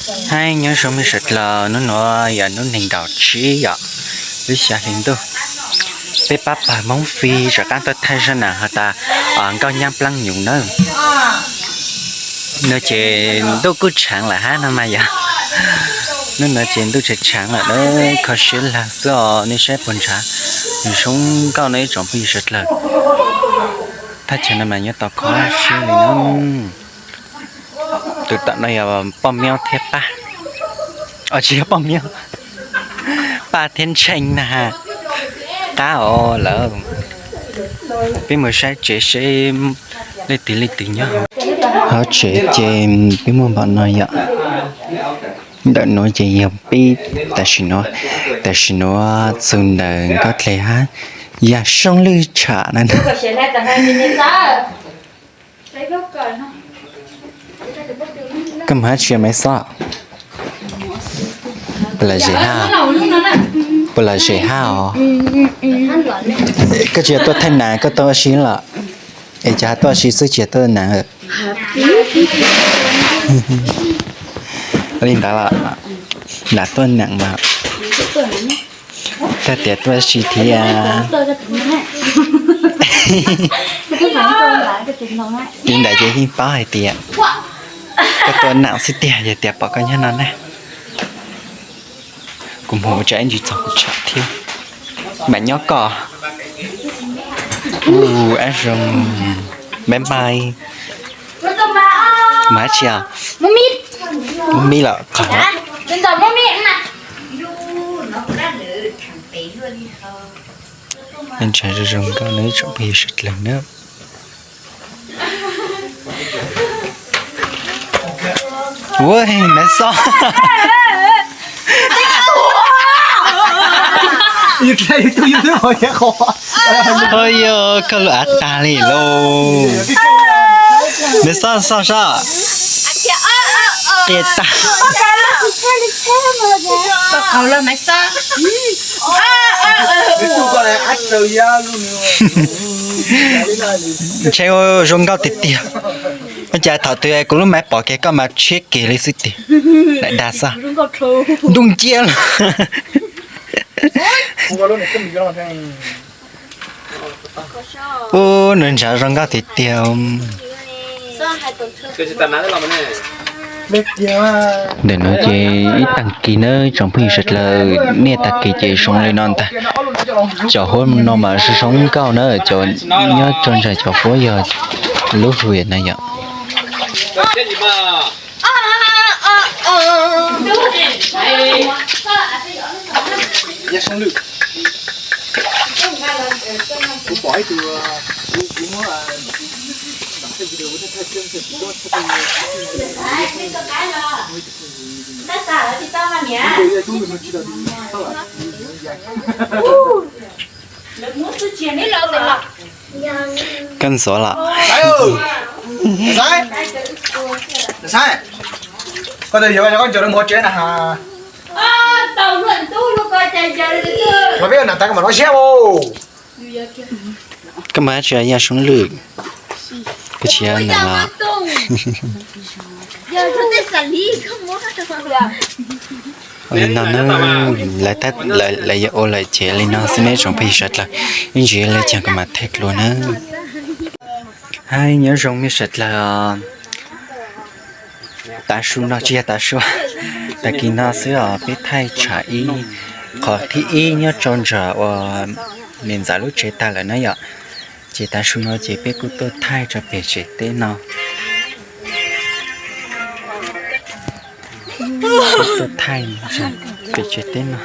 Hais nyob zoo mej sawv dlawg, nub nuav yog nub neeg nkaum tsib yom, lub xya hli ntuj. Peb pab pawg Moob Fi rov qaab tuaj thaij zaj nam has tas nkauj nyab plaab nyuv nawb. Nub nuav ces ntuj kuj tshaav lawm hab no mas yog, nub nuav ces ntuj tshaav tshaav lawm, kho siab lawm xwb os, nej saib puag nrad, zoo nkauj no ib tsoom phooj ywg sawv dlawg. Thaj chaw no mas nyob tau kho siab li no. Tus tom no yog Poj Miab thiab Paj, os tsis yog Poj Miab, Paj thiab Ntsheej na. Qab os lawm, peb mus saib tsev seb leej twg leej twg nyob hauv tsev ces peb muaj npaum no yom. Ntawm nuav ces yog peb tam sim nuav, tam sim nuav txug ntawm Nkauj Dleg hab Yaj Soob Lwj tsham na. Koj mus hab tsi Maiv Xob? Puas lom zem hab? Puas lom zem hab os? Koj tsis yog tuaj thaij nas koj tuaj ua si lawm? Es cas tuaj ua si xwb tsis yog tuaj nas? Li ntawd los lam tuaj nas mas. Koj tias tuaj ua si thiab. Li ntawd ces yeej paub hais tias koj tuaj nas xwb tiag, yog tias pom koj nyob no na. Kuv mus ua tsav ib ntsis txog kuv tsham thiab. Mam nyob koj. Ub, ab zoo. Bye bye. Mas tsi os? Muab mib los qhov. Ntshav zoo zoo nkauj no ib tsoom phooj ywg sawv dlawg na. Ua Maiv Xob. Ho yog koj lub av tag li lauj. Maiv Xob, Xob, Xob. Qias tag. Ntshe zoo nkauj tiag tiag. Ua cas thaum twg kuv lub maiv pom kiag koj mas tshiab kiag li xwb tiag. Daim dag xwb. Ntuj nciab los. Ub, nws ntshav zoo nkauj tiag tiag. Ntawm no ces ib tag kis na tsoom phooj ywg sawv dlawg, niaj tag kis ces zoo li no ntag. Cov huab no mas zoo zoo nkauj na, cov nyob rau ntawm cov huab yog lub hu no yom. Koj ntxuav los? Koj mus tsev na. Los peb ua nam tas koj mam lov siab os. Koj mus dab tsi Yaj Soob Lwj? Koj tsis yog nam los? Li no na, lawv yuav ua lawm ces li no xwb neb tsoom phooj ywg sawv dlawg, ib ntsis li cas kuv mam thaij dlua na. Hais nyob zoo mej sawv dlawg. Tav su no tsis yog tav su, tag kis no xwb os peb thaij tshav ib, qhov thib ib nyob rau ntawm uas niam ntxawm lub tsev tag lawm na yom. Ces tav su no ces peb kuj tuaj thaij rau pem tsev teb no. Tuaj thaij pem tsev teb no,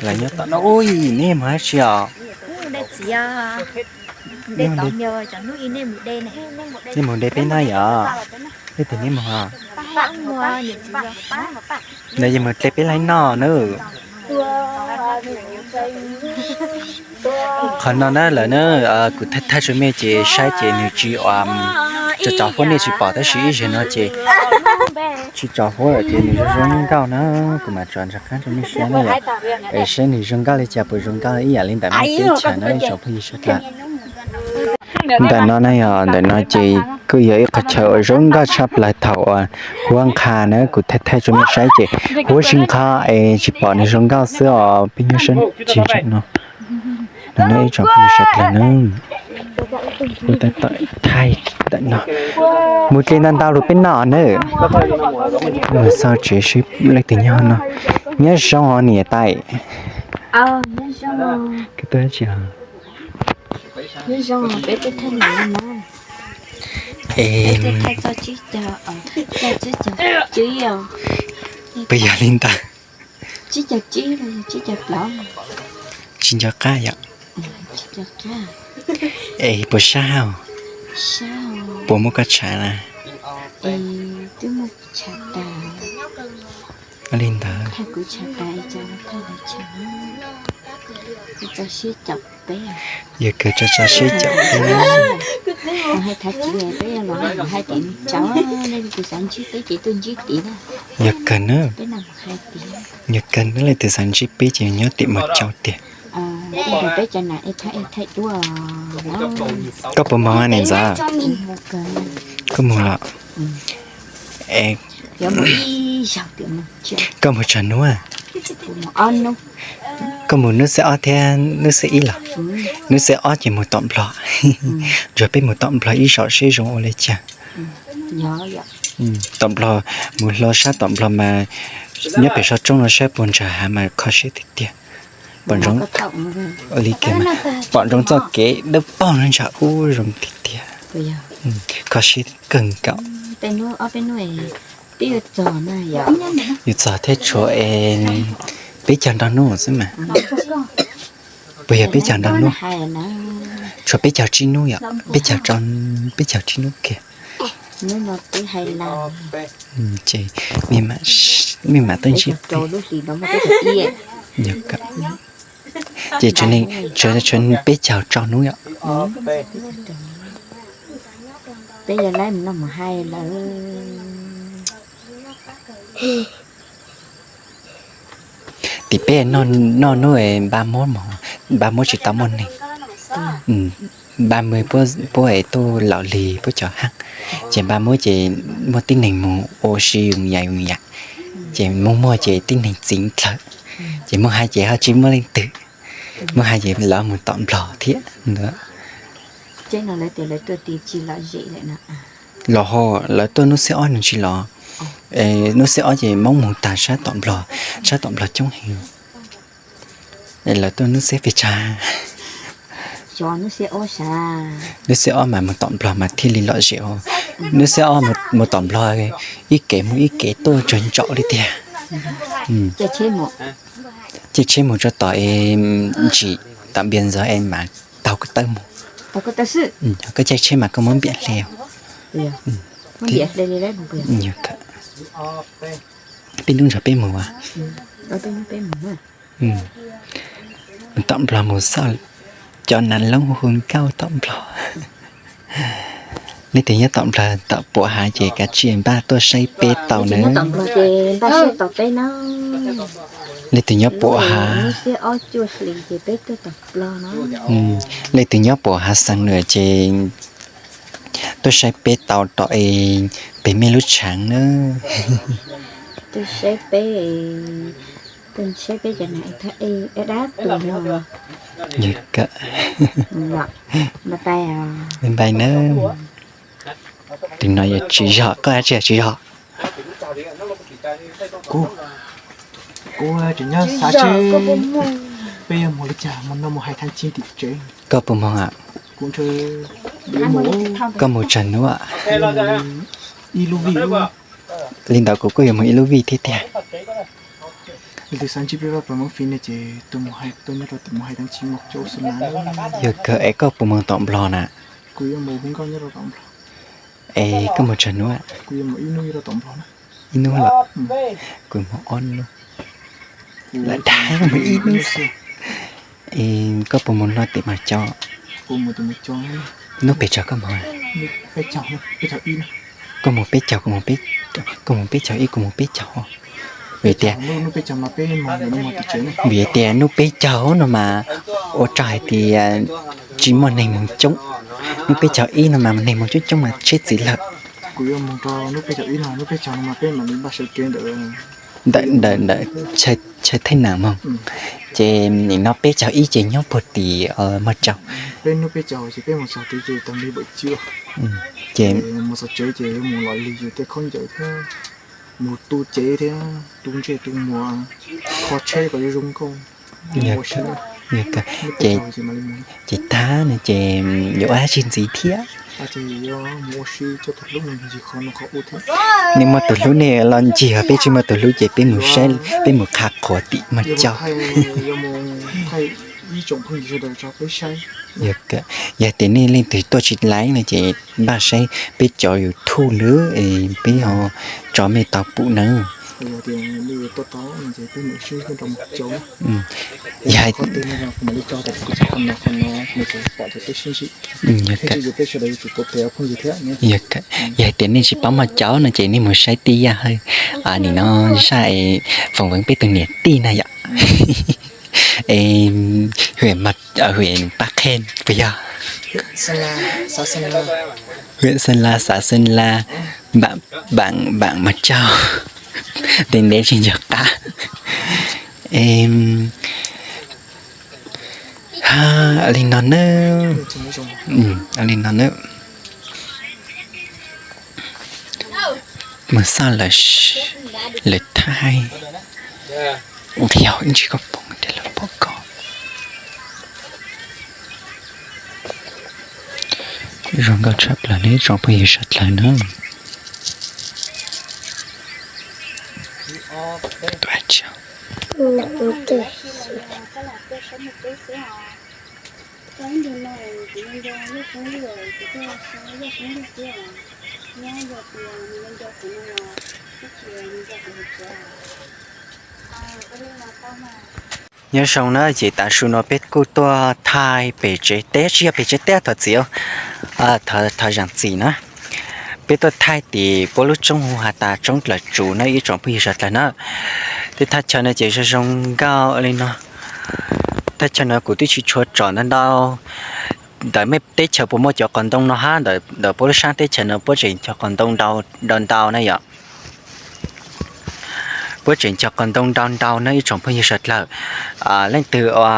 lawv nyob tom no. Ub, neb mus dab tsi os? Nej mus de peb na yom? Leej twg neb mus? Ntawd yog mus de peb laib noj na. Qhov no na lawm na, kuv thaij thaij rau mej ces saib ces nws tsis, tso tso huab nej tsis pom tab sis ib zaug no ces tsis tso huab lawm ces nws zoo zoo nkauj na. Kuv mam tso ntsag qab rau mej saib na yom, es saib nws zoo nkauj li cas, puas zoo nkauj ib yam li ntawm mej teb chaws na tsoom phooj ywg sawv dlawg. Ntawm no na yog ntawm no ces Kuj yog ib qhov chaw uas zoo nkauj tshaj plaws thaum uas huab nqha na, kuv thaij thaij rau nej saib ces huab tsis nqha es tsis pom nws zoo nkauj xwb os. Peb nyob sab tsis ntawm no, no ib tsoom phooj ywg sawv daws na, thaij tawm no, mus dle ntau ntau rau peb noj nawb. Mus xauj tsev seb leej twg nyob no. Nyob zoo os niam tais. Es puas yog li ntawd? Tsis nco qab yom. Es puas sab hauj? Puas muaj koj tshav na? Ua li ntawd. Yog kawg tso tso siab caum peb na. Yog kawg na. Yog kawg na, leej twg xav ntsib peb ces nyob tim Mos Cau tiag. Koj puas moog niam ntxawm? Koj moog los? Koj moog tsawg nub? Koj moog nub xiab ob thiab nub xiab ib los? Nub xiab ob ces moog tom Nplog. Ntshe peb moog tom Nplog ib zaug seb zoo ua li cas. Tom Nplog, moog hlo sab tom Nplog mas nyob pem sab roob no saib puag ntsag hav mas kho siab tiag tiag. Pom ntsoov txoj kev dawb paug no ntsag ub zoo tiag tiag. Kho siab kawg nkaus. Yus txog thiab tshuav es peb caug ntau nub xwb mas. Puas yog peb caug ntau nub? Tshuav peb caug tsib nub yom, peb caug, peb caug tsib nub kiag. Ces mej mam tuaj ntsib peb. Ces tshuav peb caug rau nub yom. Tim peb noj nub npaj muab, npaj muab tsis tau muaj neeg. Npaj muab puab es tuaj laus lig puab cov haab, ces npaj muab ces muaj tib neeg moog ua si yoos yam yoos yam, ces moog muag ces tib neeg txiv dlhawv, ces moog hais ces ho tsis muaj leej twg, moog hais ces lawv moog tom Nplog thiab ntawd. Los ho lawv tuaj nub xiab ob nws tsis los, nub xiab ob ces Moob moog tag sab tom Nplog, sab tom Nplog coob heev. Lawv tuaj nub xiab pes tsawg? Nub xiab ob mas moog tom Nplog mas thiaj li lom zem os. Nub xiab ob moog tom Nplog ib kev moog ib kev tuaj tsuag ntsaum li tiag. Caij tsheb moog rau tom ntsis tom Npias Ntxawg es mas taug ko taw moog. Koj caij tsheb mas koj muab npiam hle os. Peb nub nrog peb moog as. Moog tom Nplog moog xauj cov nav loob hu nkauj tom Nplog. Leej twg nyob tom Nplog tom Puam Hav ces kav tsij npaj tuaj saib peb tau na. Leej twg nyob Puam Hav, leej twg nyob Puam Hav Xeev Lwm ces tuaj saib peb tau tom es pem mej lub tshaav na. Yog kawg, npaj na. Tus no yog tsis yog, koj tsis yog tsis yog? Kuv tseem nyob xav seb peb yuav mus li cas, mus no mus hais thaj cig tim tsev. Koj puas moog? Koj mus tsawg nub? Ib lub vij. Li ntawd kuv kuj yuav mus ib lub vij thiab tiag. Leej twg xav ntsib peb rau tom Moos Fij ne ces tus mus hais, tuaj nyob rau tim mus hais thaj cig Moos Cau Xu Na. Yog kawg es koj puas mus tom Nplog na? Es koj mus tsawg nub? Ib nub los? Kuv mus ob nub. Lam dag mus ib nub xwb. Es koj puas mus no tim Mas Cau? Nub pes tsawg koj mus? Koj mus peb caug, koj mus peb caug ib, kuv mus peb caug. Vim tias, vim tias hnub peb caug no mas ua rau hais tias tsis muaj neeg moog coob. Hnub peb caug ib no mas neeg moog coob coob mas tsheb txiv lawm. Ntawm, ntawm chaw Thaib Nam moog. Ces nim no peb caug ib ces nyob puag tim Mog Tsaus. Ces ces tag no ces yuav ua dab tsi ntxiv thiab? Nej muaj tus hlub nej los ncig, peb tsis muaj tus hlub ces peb mus saib, peb mus qha qhuas tim Mog Tsaus. Yog tias nej leej twg tuaj tsis laib no ces npaj saib peb cov YouTube nawb, peb ho tso mej tau pum nawb. Yog hais tias nej tsis paub Mog Tsaus no ces nej mus saib tij Yaj Hawj, nim no zaj es foom veev peb tug niam tij na yom. Hwm, pab qhe puas yog? Hwm Xeeb Las, xav Xeeb Las, npaam Mog Tsaus, ntev ntev tsis nco qab. Li no na, li no na. Mus xauj lawv thaij, qhia ib ntsis koj pom tias lawv pom koj. Zoo nkauj tshaj plaws li tsoom phooj ywg sawv dlawg na. Nyob zoo na, ces tav su no peb kuj tuaj thaij pem tsev teb, tsis yog pem tsev teb, thov txim, thov zaam txim na. Peb tuaj thaij tim puab lub roob hu has tas roob Dlaws Tsuv na ib tsoom phooj ywg sawv dlawg na. Tej thaj chaw no ces zoo zoo nkauj li no. Thaj chaw no kuv twb tsis tshua tsom ntau ntau ntawm mej teb chaws puas muaj cov qos ntoo no hab, ntawm puab lub sab teb chaws no puab tseem cog qos ntoo ntau ntau na yom. Puab tseem cog qos ntoo ntau ntau na ib tsoom phooj ywg sawv dlawg. Leej twg ua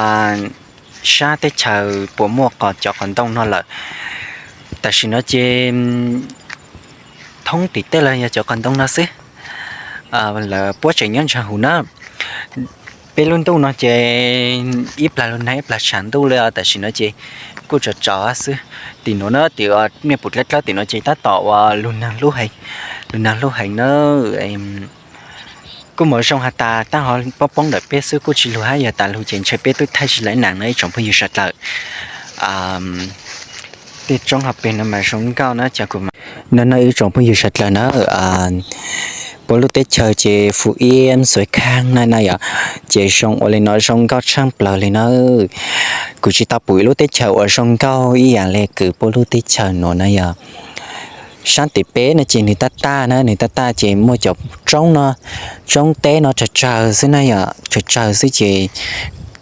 sab teb chaws puas muaj cov qos ntoo no lawm? Tam sim no ces thoob tim tej los yog cov qos ntoo no xwb. Lawv puab tseem nyob ntsha huv na. Peb lub ntuj no ces ib plag lug nag ib plag tshav ntuj li os, tam sim no ces kuj tsaus tsaus xwb. Tim nuav na, tim nej pum dlawb dlawb tim nuav ces tab tom ua lug nag hlub heev na. Kuj muaj zoo has tas taab ho poob poob ntawm peb xwb kuj tsis lug hab, yog tas lug ces ntshe peb twb thaij tsis laib naam no ib tsoom phooj ywg sawv dlawg. Tej roob hauv peg no mas zoo nkauj na, cov kuv no no ib tsoom phooj ywg sawv dlawg na. Puab lub teb chaws ces Phú Yên, Suối Khang na na yom, ces zoo ua li no zoo nkauj tshaaj plaws li na. Kuv tsis tau pum ib lub teb chaws uas zoo nkauj ib yam li kws puab lub teb chaws nuav na yom. Saab tim peb no ces nwg tab taj na, nwg tab taj ces muaj cov roob no, roob teb no tsawg tsawg xwb na yom, tsawg tsawg xwb ces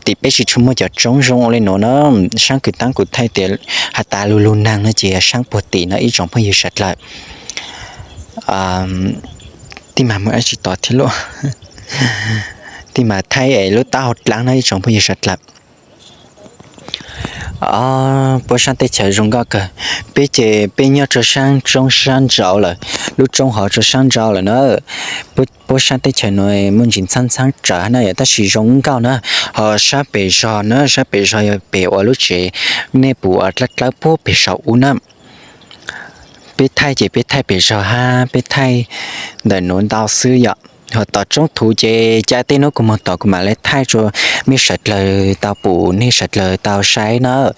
tim peb tsis tshua muaj cov roob zoo ua li nuav na. Saab kws taab kuv thaij tias has tas lug lug nag no ces saab puag tim no ib tsoom phooj ywg sawv dlawg. Tij mas mus dlaab tsi tod thiab lauj? Tij mas thaij es lub taub hau dlaab no ib tsoom phooj ywg sawv dlawg. Puab saab teb chaws zoo nkauj kawg. Peb ces peb nyob rua saab roob saab nraud lawm, lub roob hov rua saab nraud lawm na. Puab saab teb chaws nuav muaj ntsis ntxhaab ntxhaab tsawv na yom, tab sis zoo nkauj na. Ho saab pem zog na, saab pem zog yog pem uas lub tsev nej pum uas dlawb dlawb puag pem saum ub na. Peb thaij ces peb thaij pem zog hab peb thaij ntawm nuav ntau xwb yom. Ho tom roob thuv ces ca tej nub kuv moog tom kuv mam le thaij rua mej sawv dlawg tau pum, nej sawv dlawg tau saib na.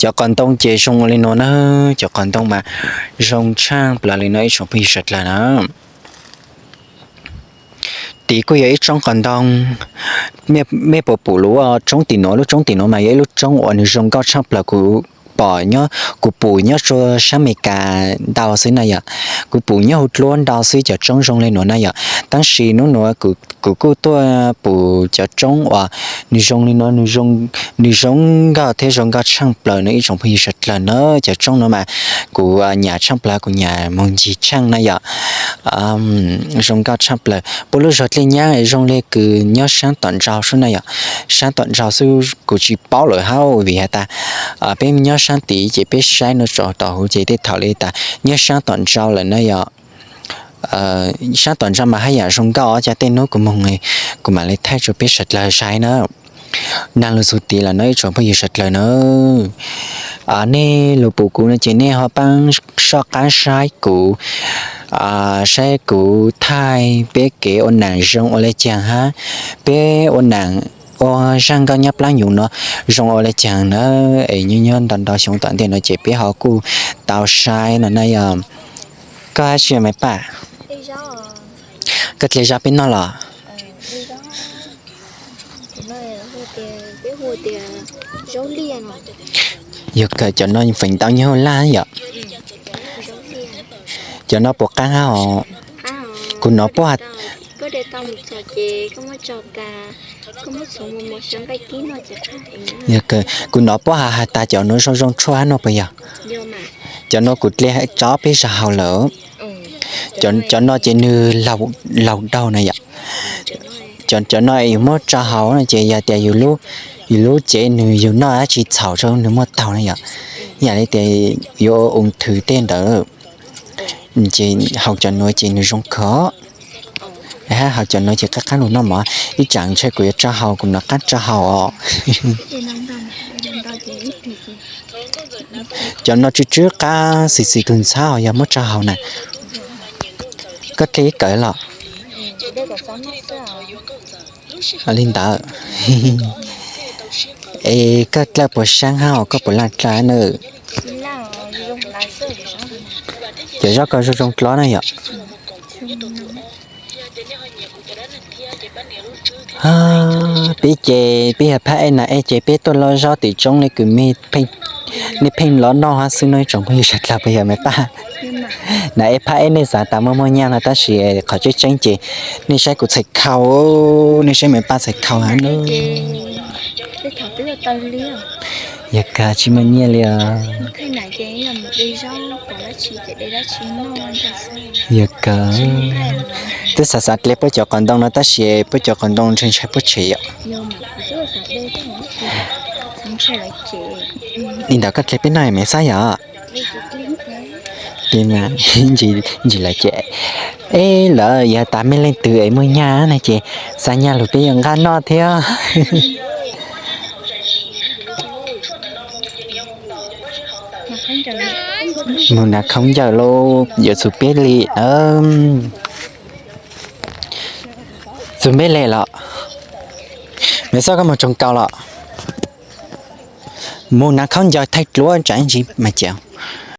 Cov qos ntoo ces zoo ua li nuav na, cov qos ntoo mas zoo tshaaj plaws li no ib tsoom phooj ywg sawv dlawg na. Tid kuj yog ib roob qos ntoo. Mej puas pum lub roob tim nuav? Lub roob tim nuav mas yog ib lub roob uas nwg zoo nkauj tshaaj plaws. Kuv pom nyob, kuv pum nyob rua saab Amelikas ntau xwb na yom. Kuv pum nyob huv dluab ntau xwb cov roob zoo li nuav na yom. Tab sis nub nuav kuv kuv kuj tuaj pum cov roob uas nws zoo li no, nws zoo nkauj thiab zoo nkauj tshaaj plaws no ib tsoom phooj ywg sawv dlawg na. Cov roob no mas kuv nyam tshaaj plaws, kuv nyam moog ncig tshaaj na yom. Zoo nkauj tshaaj plaws, puab lub zog dlej nyaab zoo le kws nyob saab tom ntsaug xwb na yom. Saab tom ntsaug xwb kuv tsis paub lawm hab, vim has tas peb nyob saab tid ces peb saib nuav tso tom huv ces tej thaum li tas nyob saab tom ntsaug lawm na yom. Saab tom ntsaug mas haj yam zoo nkauj os, cas tej nub kuv moog kuv mam li thaij rua peb sawv dlawg saib na. Naag lug txug tid lawm no ib tsoom phooj ywg sawv dlawg na. Nej lug pum kuv no ces nej ho paab soj qaab saib kuv, saib kuv thaij peb kev ua naam zoo ua le caag hab peb ua naam ua zaaj nkauj nyob plaab nyuv no zoo ua le caag na. Es nyob nyob nto nto xyoo tom ntej no ces peb ho kuj tau saib no na yog. Koj hab tsi Maiv Paj? Koj dle zaub peb noj los? Yog kawg, cov no feem ntau nyob Hauj Laj yom. Cov no puas qaab hab os? Kuv nov puab has, yog kawg, kuv nov puab has has tas cov nuav zoo zoo tshuaj hab no puas yog? Cov no kuv dle tso peb zag haus lawm. Cov no ces nwg laug daug na yom. Cov no yus muab tso haus no ces yog tias yus lub cev nwg yug noj dab tsi txhaum rua nwg muaj taug na yom. Yam li tias yuav ua ung thwv tej ntawd, ces haus cov nuav ces nwg zoo kawg. Hab haus cov nuav ces qaab qaab lug noj mov. Ib tsaam ntshe kuv yuav tso haus, kuv nov qaab tso haus os. Cov no tsw tsw qab xis xis tug ntxhab os, yog muab tso haus na. Koj dle ib kawm los? Li ntawd. Es koj dlawb puas saab hab os, koj puas laj dlawb na? Cov zaub koj zoo zoo dlawb na yom. Peb ces peb yog phab ej na ej ces peb tuaj loj zaub tim tsoob le kws nej pheej los noj hab xwb no ib tsoom phooj ywg sawv dlawg puas yog Maiv Paj? Na ej phab ej nej xav tas muaj muaj nyaj no tab sis qhov tseeb tseeb ces nej saib kuv txhais khau, nej saib Maiv Paj txhais khau hab na. Yog kawg, tsis muaj nyiaj li os. Yog kawg, twb xav xav dle puab cov qos ntoo no tab sis puab cov qos ntoo ntshai ntshai puab tshem yom. Li ntawd koj dle peb noj me xab yom. Ntsis lawv ces, eb, lawv yog tas mej leej twg es muaj nyaj na ces xa nyaj lug peb yuav nqa noj thiab. Mus hnav khaub ncaws lauj, yuav txug peb li na. Txug peb li los? Me xab koj mus tsoog kaus los? Mus hnav khaub ncaws thaij duab tsam ib ntsis mas ces.